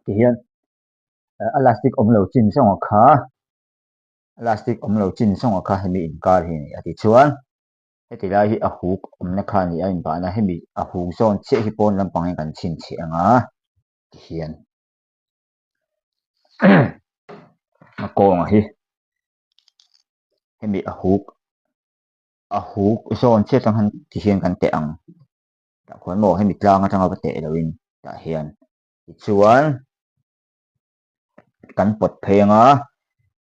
Tihian a elastic awm lo chin zawnga kha elastic awm lo chin zawnga kha hemi inkar hi a ni a. Tichuan heti lai hi a huk awmna kha a ni a inbahna hemi a huk zawn chiah hi pawn lampang hian kan chhinchhiah ang a tihian a kawnga hi hemi a huk a huk zawn chiah atang hian tihian kan teh ang tah khuan maw hemi tlang atanga va teh loin tah hian tichuan kan pawt phei anga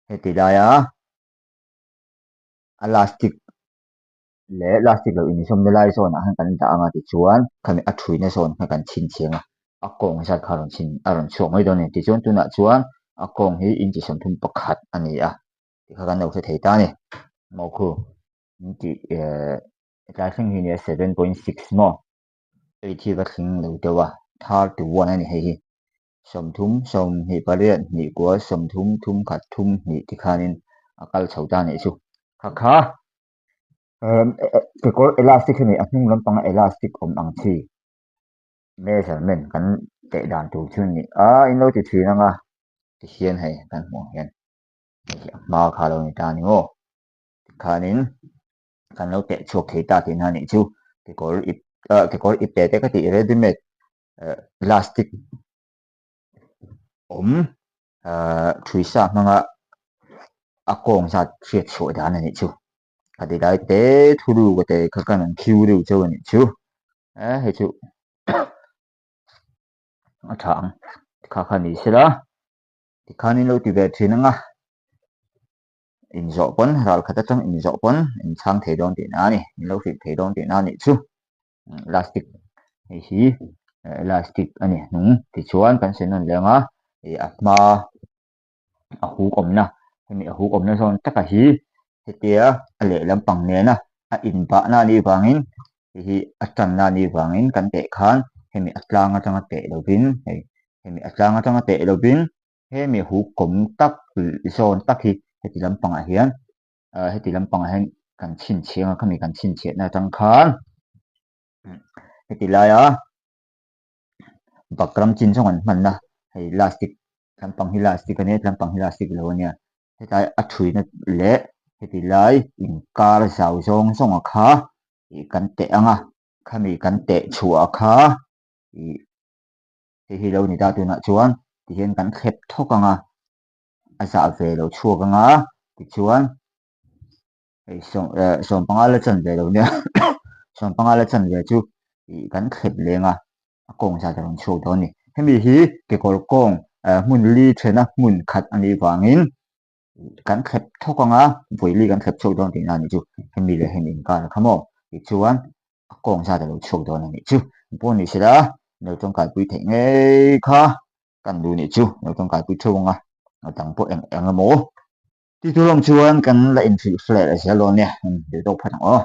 heti laia a lastic leh lastic lo inzawmna lai zawnah hian kan dah anga tichuan khami a thuina zawn kha kan chhinchhiang a a kawng zat kha a rawn chhin a rawn chhuak mai dawn a ni tichuan tunah chuan a kawng hi inchi 31 a ni a tih kha kan lo hre thei ta a ni maw khu inti eh tlai thleng hi nia 7.6 maw eight hi va thleng lo deuh a 31 a ni hei hi 30 28 hnih kua 30 thum khat thum hnih tikhanin a kal chho ta a nih chu kha kha kekawr elastic hi nei a hnung lampanga elastic awm ang chi measurement kan teh dan tur chu a ni a in lo ti thin ang a tihian hei kan hmuh ang hian hei hi a hma kha lo ni ta a ni maw tikhanin kan lo teh chhuak thei ta tihna a nih chu kekawr ip ah kekawr ip te te ka tih ready made elastic awm thui sa hmanga a kawng zat hriat chhuah dan a nih chu a ti lai te thu ruk te kha kan an khiu deuh chauh a nih chu e hei chu a tha ang kha kha ni sela tikhan in lo ti ve thin ang a inzawh pawn ral khat atang inzawh pawn in chhang thei dawn tihna a ni in lo hrilh thei dawn tihna a nih chu elastic hei hi elastic a ni hnung tichuan kan sawi nawn leh ang a ih a hma a huk awmna hemi a huk awmna zawn taka hi hetia a lehlam pang nena a inbahna a nih vangin hei hi a tanna a nih vangin kan teh khan hemi a tlang atanga teh lovin hei hemi a tlang atanga teh lovin hemi huk kawm tak zawn tak hi heti lampangah hian heti lampangah hian kan chhinchhiah ang a khami kan chhinchhiahna atang khan heti laia bakram chin zawng an hmanna hei elastic lampang hi elastic a nia lampang hi elastic lo a nia hetlai a thuina leh heti lai inkar zau zawng zawng a kha ih kan teh ang a khami kan teh chhuah kha ih hei hi lo ni ta tunah chuan tihian kan thlep thawk ang a a zah ve lo chhuak ang a tichuan hei sawm eh sawmpanga la chan ve lo nia sawmpanga la chan ve chu ih kan thlep leng a a kawng zat a rawn chhuak dawn a ni hemi hi kekawr kawng eh hmun li thena hmun khat a nih vangin kan thlep thawk ang a vawi li kan thlep chhuak dawn tihna a nih chu hemi leh hemi inkar kha maw tichuan a kawng zat a lo chhuak dawn a nih chu pawh ni sela lo tawngkaipui theih ngei kha kan duh nih chu lo tawngkaipui theuh ang a a dang pawh eng eng emaw ti tur awm chuan kan la inhrilh flat a zel dawn nia duh tawk phat ang aw.